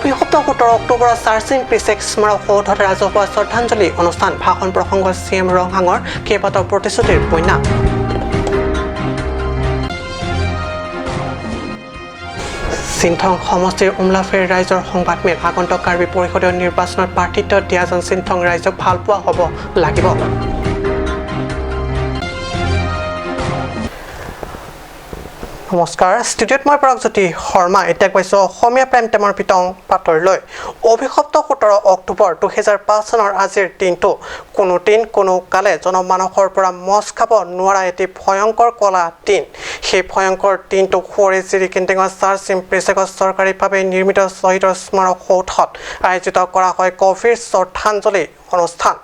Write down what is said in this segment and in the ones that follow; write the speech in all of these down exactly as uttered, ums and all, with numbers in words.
অভিশপ্ত সোতৰ অক্টোবৰত চাৰ্চিং পিছেক স্মাৰক সৌধত ৰাজহুৱা শ্ৰদ্ধাঞ্জলি অনুষ্ঠান। ভাষণ প্ৰসংগত চি এম ৰংহাঙৰ কেইবাটাও প্ৰতিশ্ৰুতিৰ বৈনাক। চিনথং সমষ্টিৰ উমলাফেৰ ৰাইজৰ সংবাদমেল। আগন্তুক কাৰ্বি পৰিষদীয় নিৰ্বাচনত প্ৰাৰ্থিত্ব দিয়াজন চিনথং ৰাইজক ভালপোৱা হ'ব লাগিব। নমস্কাৰ, ষ্টুডিঅ'ত মই পৰাগজ্যোতি শৰ্মা। এতিয়া কৈছো অসমীয়া প্ৰাইম টাইমৰ পিটং বাতৰিলৈ। অভিশপ্ত সোতৰ অক্টোবৰ দুহেজাৰ পাঁচ চনৰ আজিৰ দিনটো কোনো দিন কোনো কালে জনমানসৰ পৰা মচ খাব নোৱাৰা এটি ভয়ংকৰ কলা দিন। সেই ভয়ংকৰ দিনটো সুঁৱৰে জিৰিকেন্টেঙৰ চাৰ্চিং পিছেকত চৰকাৰীভাৱে নিৰ্মিত শ্বহীদৰ স্মাৰক সৌধত আয়োজিত কৰা হয় গভীৰ শ্ৰদ্ধাঞ্জলি অনুষ্ঠান।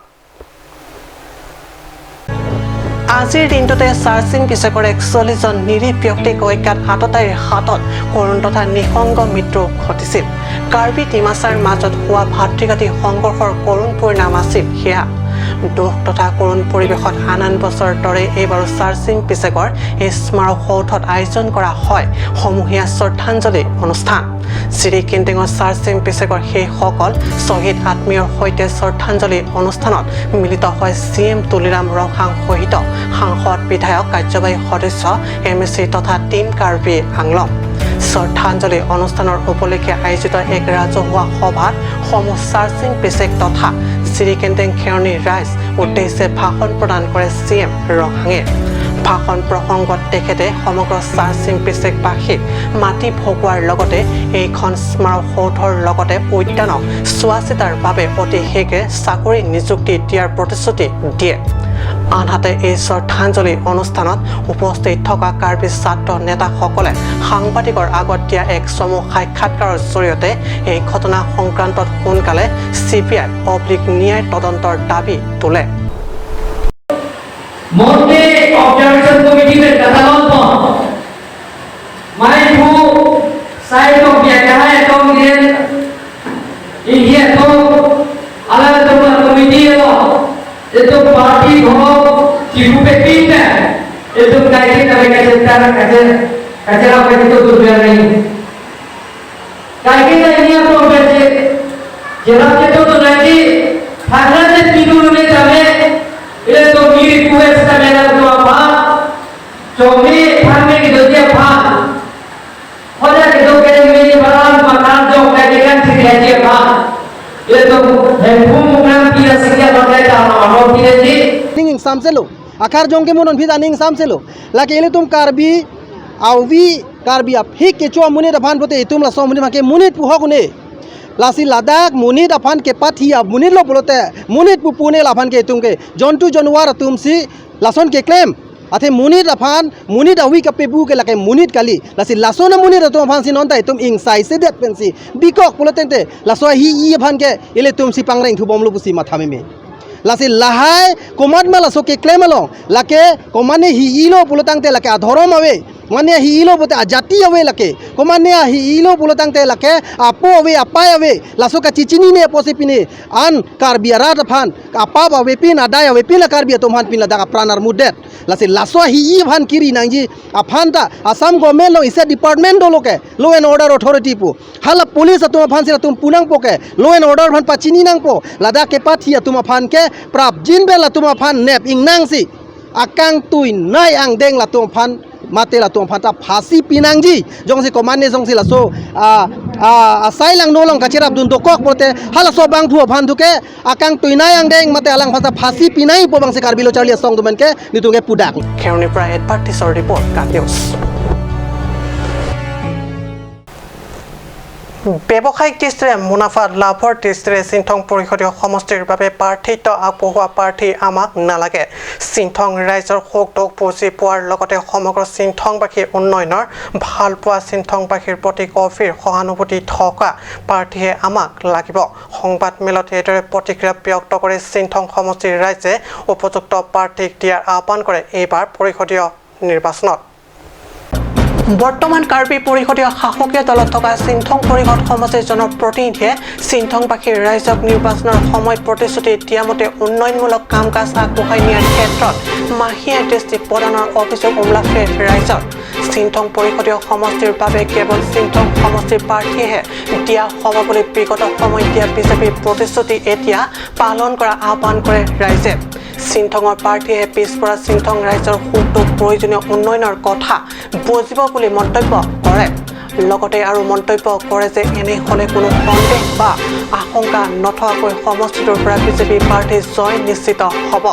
আজিৰ দিনটোতে চাৰ্চিং পিছেকৰ একচল্লিছজন নিৰীহ ব্যক্তিক অজ্ঞাত আততায়ীৰ হাতত কৰুণ তথা নিসংগ মৃত্যু ঘটিছিল। কাৰ্বি ডিমাছাৰ মাজত হোৱা ভাতৃঘাতী সংঘৰ্ষৰ কৰুণ পৰিণাম আছিল সেয়া। দুখ তথা কৰুণ পৰিৱেশত আন আন বছৰ দৰে এইবাৰো চাৰ্চিং পিছেকৰ এই স্মাৰক সৌধত আয়োজন কৰা হয় সমূহীয়া শ্ৰদ্ধাঞ্জলি অনুষ্ঠান। জিৰিকেন্টেঙৰ চাৰ্চিং পিছেকৰ সেইসকল শ্বহীদ আত্মীয়ৰ সৈতে শ্ৰদ্ধাঞ্জলি অনুষ্ঠানত মিলিত হয় চি এম তুলিৰাম ৰংহাং সহিত সাংসদ, বিধায়ক, কাৰ্যবাহী সদস্য, এম এ চি তথা টিম কাৰ্বি আংলং। শ্ৰদ্ধাঞ্জলি অনুষ্ঠানৰ উপলক্ষে আয়োজিত এক ৰাজহুৱা সভাত সমূহ চাৰ্চিং পিছেক তথা জিৰিকেন্টেং খেৰণি ৰাইজ উদ্দেশ্যে ভাষণ প্ৰদান কৰে চি এম ৰংহাঙে। ভাষণ প্ৰসংগত তেখেতে সমগ্ৰ চাৰ্চিং পিছেকবাসীক মাটি ভগোৱাৰ লগতে এইখন স্মাৰক সৌধৰ লগতে উদ্যানক চোৱা চিতাৰ বাবে অতি শীঘ্ৰে চাকৰি নিযুক্তি দিয়াৰ প্ৰতিশ্ৰুতি দিয়ে। আনহাতে এই শ্ৰদ্ধাঞ্জলি অনুষ্ঠানত উপস্থিত থকা কাৰ্বি ছাত্ৰ নেতাসকলে সাংবাদিকৰ আগত দিয়া এক চমু সাক্ষাৎকাৰৰ জৰিয়তে এই ঘটনা সংক্ৰান্তত সোনকালে চি বি আই অব্লিক ন্যায় তদন্তৰ দাবী তোলে। Monday observation committee pen katalon pon. Mai phu sai tong biak kahai tong dien. India tong ala tong committee lo. Itu party ho tipu pe pin pe. Itu kai ke kami kaje tar kaje kaje apa itu tu biar ni. Kaike ta ini apa berarti? Jelas itu tu nanti karena dia tidur ni kami, itu tu mirip kue sampai dalam tu apa? Cumi kami gitu dia apa? Hoja gitu kayak ini barang makan jok kayak kan sih dia apa? Itu handphone bukan tidak sedia pakai cara mau tidak sih? Ning ingsamse lo. Akarjong ke mo non phit aning ingsamse lo. Lake ilitum Karbi avi, Karbi aphik kecho amonit aphan pulote itum laso amonit make monit pu hok une. Lasi ladak monit aphan kepathi amonit lo pulote monit pu pu ne laphan ke itum ke jontu jonwar atum si lason keklem. Athe monit aphan, monit avi kapepu ke lake monit kali. Lasi lason amonit atum aphan si non ta itum ingsaise det pensi bikok pulote te laso ahi-i aphan ke ilitum si pangreng thubom lo pusi matha meme. Lasi lahai komat ma laso keklem along, lake komatne hi-i lo pulo tangte lake adhorom ave, mane hi-i lo pulote ajati ave lake, komatne hi-i lo pulo tangte lake apo ave, apai ave, laso kachechinine apotsi pine an Karbi arat aphan apap avepin, adai avepin la Karbi atum aphan pin ladak apran armudet. Lasi laso hi-i aphan kiri nangji aphan ta Assam government along isi department dolo ke, law and order authority pu. Hala police atum aphan si latum pu nangpo ke, law and order aphan pachini nangpo. Ladak kepathi atum aphan ke prapjin pen latum aphan nep ingnang si akangtui nai angdeng latum aphan mate latum aphan ta phasi pinangji. Jongsi komatne jongsi laso, ah, ah, asai langno along kacherap dun dokok pulote halaso abangphu aphan thu ke akangtui nai angdeng mate alang aphan ta phasi pinaipo bangsi Karbi Lo Charli Asong atum pen ke nelitum ke pudak. Kheroni pra Edward Tisor report, Kat News. ব্যৱসায়িক দৃষ্টিৰে মুনাফা লাভৰ দৃষ্টিৰে চিনথং পৰিষদীয় সমষ্টিৰ বাবে প্ৰাৰ্থিত্ব আগবঢ়োৱা প্ৰাৰ্থী আমাক নালাগে। চিনথং ৰাইজৰ সুখ দুখ বুজি পোৱাৰ লগতে সমগ্ৰ চিনথংবাসীৰ উন্নয়নৰ ভালপোৱা, চিনথংবাসীৰ প্ৰতি গভীৰ সহানুভূতি থকা প্ৰাৰ্থীহে আমাক লাগিব। সংবাদমেলত এইদৰে প্ৰতিক্ৰিয়া ব্যক্ত কৰি চিনথং সমষ্টিৰ ৰাইজে উপযুক্ত প্ৰাৰ্থীক দিয়াৰ আহ্বান কৰে এইবাৰ পৰিষদীয় নিৰ্বাচনত। বৰ্তমান কাৰ্বি পৰিষদীয় শাসকীয় দলত থকা চিনথং পৰিষদ সমষ্টিৰ জনপ্ৰতিনিধিয়ে চিনথংবাসী ৰাইজক নিৰ্বাচনৰ সময়ত প্ৰতিশ্ৰুতি দিয়া মতে উন্নয়নমূলক কাম কাজ আগবঢ়াই নিয়াৰ ক্ষেত্ৰত মাহিয়া দৃষ্টি প্ৰদানৰ অভিযোগ উমলাফেৰ ৰাইজৰ। সিংথং পৰিষদীয় সমষ্টিৰ বাবে কেৱল সিংথং সমষ্টিৰ প্ৰাৰ্থীয়েহে দিয়া হ'ব বুলি বিগত সময়ত দিয়া বিজেপিৰ প্ৰতিশ্ৰুতি এতিয়া পালন কৰা আহ্বান কৰে ৰাইজে। সিংথঙৰ প্ৰাৰ্থীয়ে পিছপৰা সিংথং ৰাইজৰ সুখ দুখ প্ৰয়োজনীয় উন্নয়নৰ কথা বুজিব বুলি মন্তব্য কৰে। লগতে আৰু মন্তব্য কৰে যে এনে হ'লে কোনো সন্দেহ বা আশংকা নথকাকৈ সমষ্টিটোৰ পৰা বিজেপি প্ৰাৰ্থী জয় নিশ্চিত হ'ব।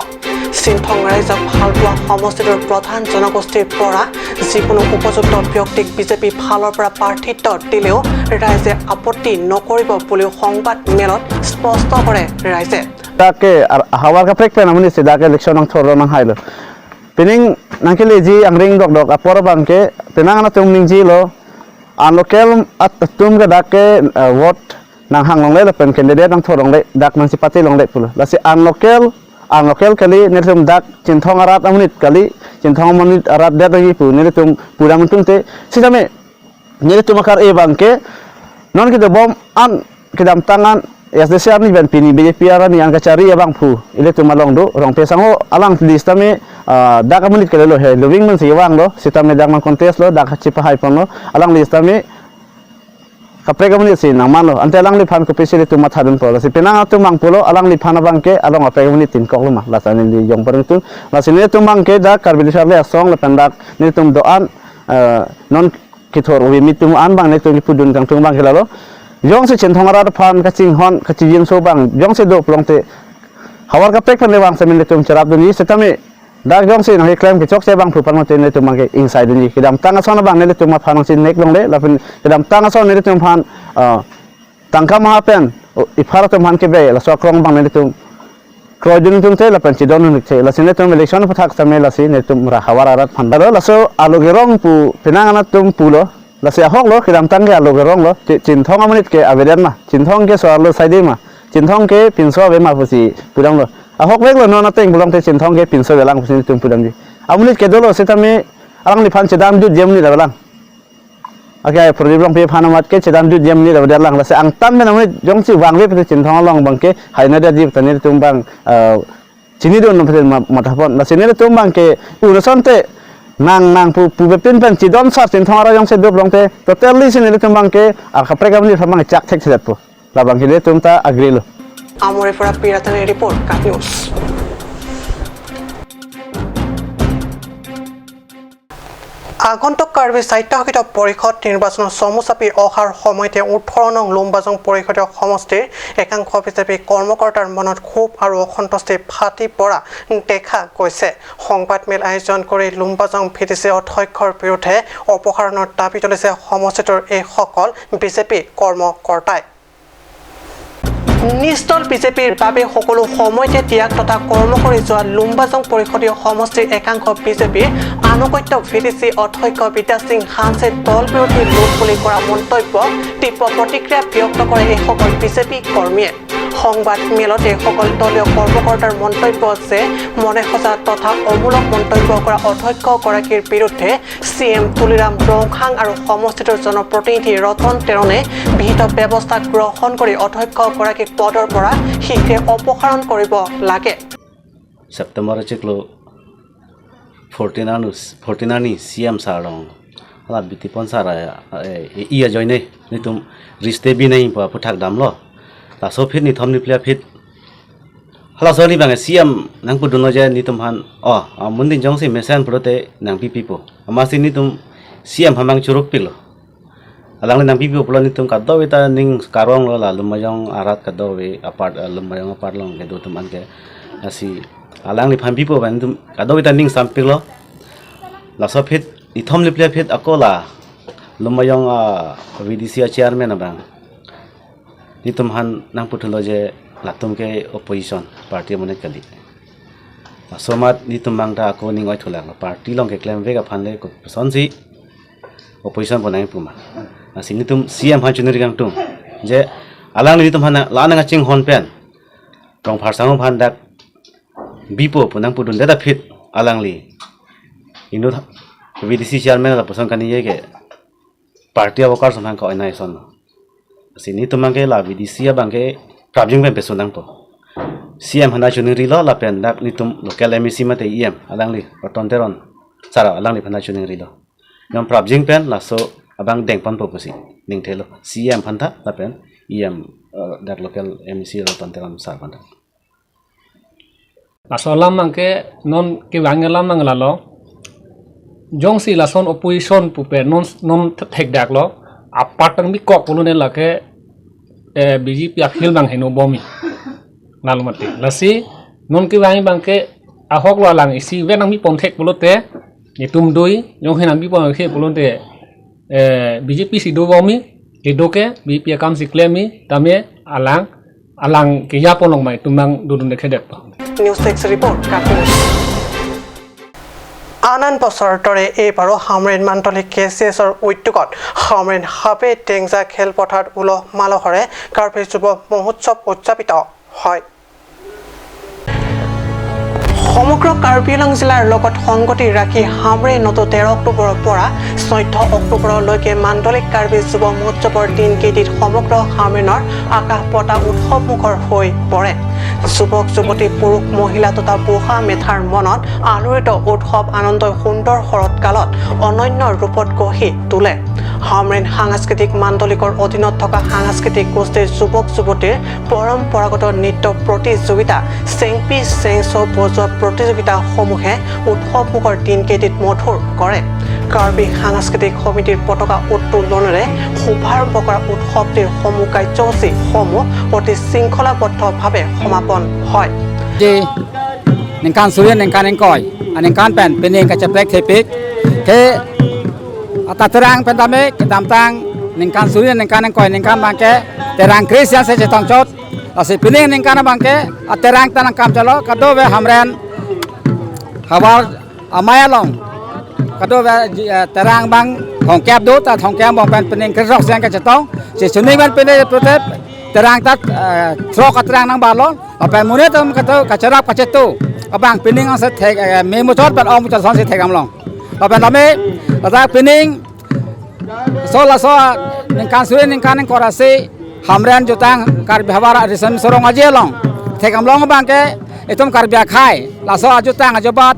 সিংথং ৰাইজক ভালপোৱা সমষ্টিটোৰ প্ৰধান জনগোষ্ঠীৰ পৰা যিকোনো উপযুক্ত ব্যক্তিক বিজেপি ফালৰ পৰা প্ৰাৰ্থিত্ব দিলেও ৰাইজে আপত্তি নকৰিব বুলিও সংবাদ মেলত স্পষ্ট কৰে ৰাইজে। Dak ke ar- hawar kaprek pen amonit si dak election nangthorlo nanghailo. Pining nangkeleji angring dokdok apor abangke penang anatum ningjelo. An local atum ke dak ke, eh, vote nanghang longle lapen candidate nangthor longle, dak nangchipate longle pulo. Lasi an local, an local kali, nelitum dak Chinthong arat amonit kali, Chinthong amonit arat det lagi pu nelitum pura mentung te. Sitame nelitum akar-e abangke non kedobom an kedamtang an S D C arni pen pini B J P arni an kachari abangphu ilitum along do Rongte Sangho, alangli sitame, ah, dak amonit kalilo he, lobing men si vanglo, sitame dak nang contest lo, dak chipahai ponlo, alangli sitame kaprek amonit si nangmanlo, ante alangliphan kopisi ilitum mathadunpo, lasi penang atum abang pulo, alangliphan abangke along kaprek amonit tin koklo ma, lasi neli jong pareng tum, lasi nelitum abangke dak Karbi Lo Charli Asong lapen dak nelitum do-an, eh, non kethor ove mitum an abang nelitum kipudun kangtung abangke lalo. Jongsi Chinthong arat aphan kachinghon kachijinso abang jongsi do pulote hawar kaprek pen le vang semin nelitum cherapdunji, sitame dak jongsi nangkeklem kechokche abangphu aphan mate nelitum abangke ingsai dunji. Kedamtang ason abang nelitum aphan nangchinek longle lapen kedamtang ason nelitum aphan, ah, tangka maha pen, o, iphar atum aphan kebe, laso akrong abang nelitum kroidun tum te lapen chidondun te, lasi nelitum election aphuthak sitame lasi nelitum ra hawar arat aphan dalo, laso alo kerong pu penang anatum pulo, lasi ahoklo, kedamtang ke alo keronglo, Chi- Chinthong amonit ke avedet ma, Chinthong ke so-arlo saide ma, Chinthong ke pinso ave ma pusi pudamlo. Ahokveklo non ateng pulote Chinthong ke pinso avelang pusi nelitum pudamji. Amonit ke dolo sitame alangliphan chedamjutji amonit avelang. Ake ai Prodip Rongpi aphan amat ke chedamjutji amonit avedet lang, lasi angtan pen amonit jongsi vangve pute Chinthong along abangke haina detji pute nelitum abang, eh, chinidun pute ma- mathapon, lasi nelitum abangke un asonte nang nang pu puve pin pen chidon sar Chinthong arat jongsi do pulote totally si nelitum abangke ar kaprek amonit aphan abang chak thekthedetpo, labangke nelitum ta agree lo. Amore para Piratani report, Kat News. আগন্তুক কাৰ্বি স্বায়ত্তশাসিত পৰিষদ নিৰ্বাচনৰ চমু চাপি অহাৰ সময়তে ওঠৰ নং লুম্বাজং পৰিষদীয় সমষ্টিৰ একাংশ বিজেপি কৰ্মকৰ্তাৰ মনত ক্ষোভ আৰু অসন্তুষ্টি ফাটি পৰা দেখা গৈছে। সংবাদমেল আয়োজন কৰি লুম্বাজং ভি ডি চি অধ্যক্ষৰ বিৰুদ্ধে অপসাৰণৰ দাবী তুলিছে সমষ্টিটোৰ এইসকল বিজেপি কৰ্মকৰ্তাই। নিষ্ঠুৰ বিজেপিৰ বাবে সকলো সময়তে ত্যাগ তথা কৰ্ম কৰি যোৱা লুম্বাজং পৰিষদীয় সমষ্টিৰ একাংশ বিজেপিৰ আনুগত্য ভি ডি চি অধ্যক্ষ বিদ্যা সিং হানছে দল বিৰোধী লোক বুলি কৰা মন্তব্য তীব্ৰ প্ৰতিক্ৰিয়া ব্যক্ত কৰে এইসকল বিজেপি কৰ্মীয়ে। সংবাদ মেলতে এইসকল দলীয় কৰ্মকৰ্তাৰ মন্তব্য যে মনে সজা তথা অমূলক মন্তব্য কৰা অধ্যক্ষগৰাকীৰ বিৰুদ্ধে চি এম তুলিৰাম ৰংহাং আৰু সমষ্টিটোৰ জনপ্ৰতিনিধি ৰতন তেৰণে বিহিত ব্যৱস্থা গ্ৰহণ কৰি অধ্যক্ষগৰাকীক পদৰ পৰা শীঘ্ৰে অপসাৰণ কৰিব লাগে। September achiklo fourteen anus, fourteen ani C M sir along hala bitipon sir a, e, e, iya joine nitum riste binai pa puthak damlo. Laso phit nithom niphli aphit hala soni bang C M nangpudunlo je nitum aphan, oh, ah, mundin jongsi mesen pulote nangpipipo. Amatsi nitum C M aphan abang churukpiklo. Alangli nangpipipo pulo nitum kadokave ta ning karonglo la Lumbajong arat kadokave apart, eh, Lumbajong apart along kedo atum anke. Lasi alangliphan pipo abang nitum kadokave ta ning sampiklo. Laso phit nithom niphli aphit ako la Lumbajong, ah, V D C a chairman abang nitum aphan nangputhulo je latum ke opposition party amonit kali. Laso amat nitum abang ta ako ning oithulang party along keklemvek aphan le kopusonsi opposition pu nangpu ma. Lasi nitum C M aphan chuniri kangtung je alangli nitum aphan la nangkachinghon pen Rongphar Sangho aphan dak bipo pu nangpudundet aphi alangli inut V D C chairman lapuson kaningje ke party a-workers aphan ka-oinai ason. Lasi nitum abang ke la V D C abang ke prapjin pen peso nangpo. C M aphan ta chunirilo lapen dak nitum local M A C mate E M alangli Ratan Teron sir alangliphan ta chunirilo. Nonprapjin pen laso abang dengponpo pusi ningthelo, C E M aphanta lapen E M, eh, dak local M A C Ratan Teron sir aphanta. Laso alam abangke non kevang alam abang lalo. Jongsi lason opposition pupe non, non thekdaklo, apart tang bikok pulote lake, eh, B J P akhil abang heno bomji. Lalo mati. Lasi non kevang abangke ahok lo, alang isi ven nangbi ponthek pulote, itum dui, jongsi nangbi ponthek pulote, eh, B J P si dobomji, kedo ke B J P akam si klemji, tame alang, alang ke yapon long mai, itum abang dodun dekhe det. News Desk Report, Katolik News. আন আন বছৰ দৰে এইবাৰো হামৰেণ মান্থলি কে চি এছৰ উদ্যোগত হামৰেণ হাবি টেংজা খেলপথাৰত উলহ মালহেৰে কাৰ্বি যুৱ মহোৎসৱ উদযাপিত হয়। সমগ্ৰ কাৰ্বি আংলং জিলাৰ লগত সংগতি ৰাখি হামৰেণতো তেৰ অক্টোবৰৰ পৰা চৈধ্য অক্টোবৰলৈকে মাণ্ডলিক কাৰ্বি যুৱ মহোৎসৱৰ দিনকেইটিত সমগ্ৰ হামৰেণৰ আকাশ পতা উৎসৱমুখৰ হৈ পৰে। যুৱক যুৱতী, পুৰুষ মহিলা তথা বুঢ়া মেথাৰ মনত আলোড়িত উৎসৱ আনন্দই সুন্দৰ শৰৎকালত অনন্য ৰূপত গঢ়ি তোলে। হামৰেণ সাংস্কৃতিক মাণ্ডলিকৰ অধীনত থকা সাংস্কৃতিক গোষ্ঠীৰ যুৱক যুৱতীৰ পৰম্পৰাগত নৃত্য প্ৰতিযোগিতা, চেংপি চেংচ' বজোৱা প্ৰতিযোগিতাসমূহে উৎসৱমুখৰ দিনকেইটিত মধুৰ কৰে। কাৰ্বি সাংস্কৃতিক সমিতিৰ পতাকা উত্তোলনেৰে শুভাৰম্ভ কৰা উৎসৱটিৰ সমূহ কাৰ্যসূচীসমূহ অতি শৃংখলাবদ্ধভাৱে সমাপন হয়। Di ningkan suri ningkan ingkoi aningkan pen pining kacheprek thepik ke ata terang pen tame kedamtang ningkan suri ningkan ingkoi aningkan abangke terang Christian si chetongchot. Lasi pining ningkan abangke aterang ta nangkam chalo, kadokave Hamren havar amei along kadokave ji, eh, terang abang thomkep do, ta thomkep angbong pen pining kresok seng kachetong. Si suning pen pining protep terang ta, eh, throk aterang nangbarlo. Lapen monit atum kato kacherap kachetu abang pining angse thek, eh, me muchot pen ong muchot asonsi thekdamlong. Lapen tame ladak pining so laso ningkan suri ningkan ingkoi ra si Hamren jutang Karbi havar Riso Nimso Rong Aje along thekdamlong abangke itum Karbi akhei laso ajutang ajobat,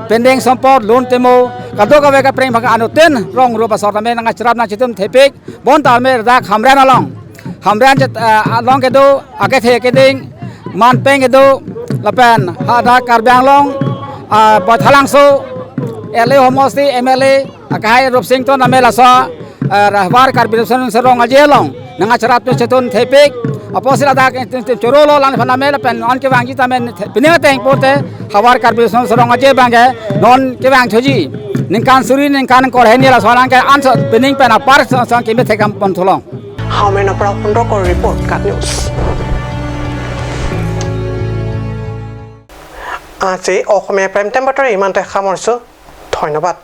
pending sompot, lun timo, kadokave kapreng abangke anuttin rong rup asor tame nangcherap nangchetum thepik. Bonta tame ladak Hamren along, Hamren jet, eh, along kedo akethe keding, manpeng kedo, lapen hadak Karbi Anglong, ah, Baithalangso L A homosti M L A akehai Rupsing Teron tame laso, eh, havar Karbi Riso Nimso Rong Aje along nangcherap nangchetum thepik. Apotsi ladak chorolo lang phan tame lapen non kevangji tame pining ateng pute havar Karbi Riso Nimso Rong Aje abangke non kevang thuji. Ningkan suri ningkan ingkoi ra hini laso alangke anso pining pen apar so, so keme thekdam pon thulong. হামৰেণৰ পৰা সুন্দৰকৰ report, কাট নিউজ। আজি Asamiya prime time বাতৰি ইমানতে সামৰিছো। ধন্যবাদ।